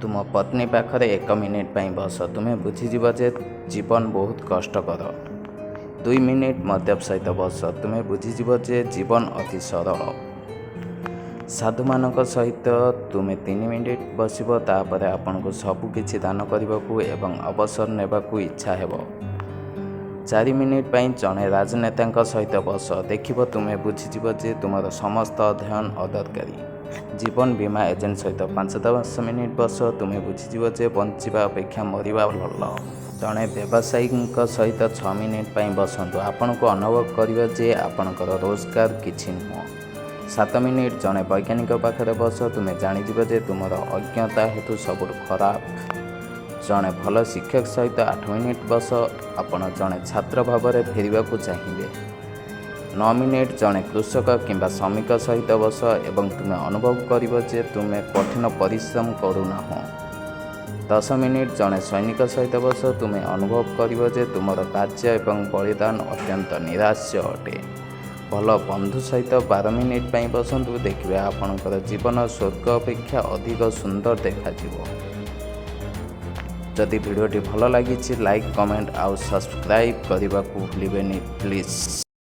ତୁମ ପତ୍ନୀ ପାଖରେ ଏକ ମିନିଟ୍ ପାଇଁ ବସ, ତୁମେ ବୁଝିଯିବ ଯେ ଜୀବନ ବହୁତ କଷ୍ଟକର। 2 ମିନିଟ୍ ମଦ୍ୟପ ସହିତ ବସ, ତୁମେ ବୁଝିଯିବ ଯେ ଜୀବନ ଅତି ସରଳ। ସାଧୁମାନଙ୍କ ସହିତ ତୁମେ 3 ମିନିଟ୍ ବସିବ, ତାପରେ ଆପଣଙ୍କୁ ସବୁକିଛି ଦାନ କରିବାକୁ ଏବଂ ଅବସର ନେବାକୁ ଇଚ୍ଛା ହେବ। 4 ମିନିଟ୍ ପାଇଁ ଜଣେ ରାଜନେତାଙ୍କ ସହିତ ବସ, ଦେଖିବ ତୁମେ ବୁଝିଯିବ ଯେ ତୁମର ସମସ୍ତ ଅଧ୍ୟୟନ ଅଦରକାରୀ। ଜୀବନ ବୀମା ଏଜେଣ୍ଟ ସହିତ 5-10 ମିନିଟ୍ ବସ, ତୁମେ ବୁଝିଯିବ ଯେ ବଞ୍ଚିବା ଅପେକ୍ଷା ମରିବା ଭଲ। ଜଣେ ବ୍ୟବସାୟୀଙ୍କ ସହିତ 6 ମିନିଟ୍ ପାଇଁ ବସନ୍ତୁ, ଆପଣଙ୍କୁ ଅନୁଭବ କରିବ ଯେ ଆପଣଙ୍କର ରୋଜଗାର କିଛି ନୁହଁ। 7 ମିନିଟ୍ ଜଣେ ବୈଜ୍ଞାନିକ ପାଖରେ ବସ, ତୁମେ ଜାଣିଯିବ ଯେ ତୁମର ଅଜ୍ଞତା ହେତୁ ସବୁଠୁ ଖରାପ। ଜଣେ ଭଲ ଶିକ୍ଷକ ସହିତ 8 ମିନିଟ୍ ବସ, ଆପଣ ଜଣେ ଛାତ୍ର ଭାବରେ ଫେରିବାକୁ ଚାହିଁବେ। 9 ମିନିଟ୍ ଜଣେ କୃଷକ କିମ୍ବା ଶ୍ରମିକ ସହିତ ବସ ଏବଂ ତୁମେ ଅନୁଭବ କରିବ ଯେ ତୁମେ କଠିନ ପରିଶ୍ରମ କରୁନାହଁ। 10 ମିନିଟ୍ ଜଣେ ସୈନିକ ସହିତ ବସ, ତୁମେ ଅନୁଭବ କରିବ ଯେ ତୁମର କାର୍ଯ୍ୟ ଏବଂ ବଳିଦାନ ଅତ୍ୟନ୍ତ ନିରାଶ୍ୟ ଅଟେ। ଭଲ ବନ୍ଧୁ ସହିତ 12 ମିନିଟ୍ ପାଇଁ ବସନ୍ତୁ, ଦେଖିବେ ଆପଣଙ୍କର ଜୀବନ ସ୍ୱର୍ଗ ଅପେକ୍ଷା ଅଧିକ ସୁନ୍ଦର ଦେଖାଯିବ। ଯଦି ଭିଡ଼ିଓଟି ଭଲ ଲାଗିଛି, ଲାଇକ୍, କମେଣ୍ଟ ଆଉ ସବସ୍କ୍ରାଇବ୍ କରିବାକୁ ଭୁଲିବେନି ପ୍ଲିଜ୍।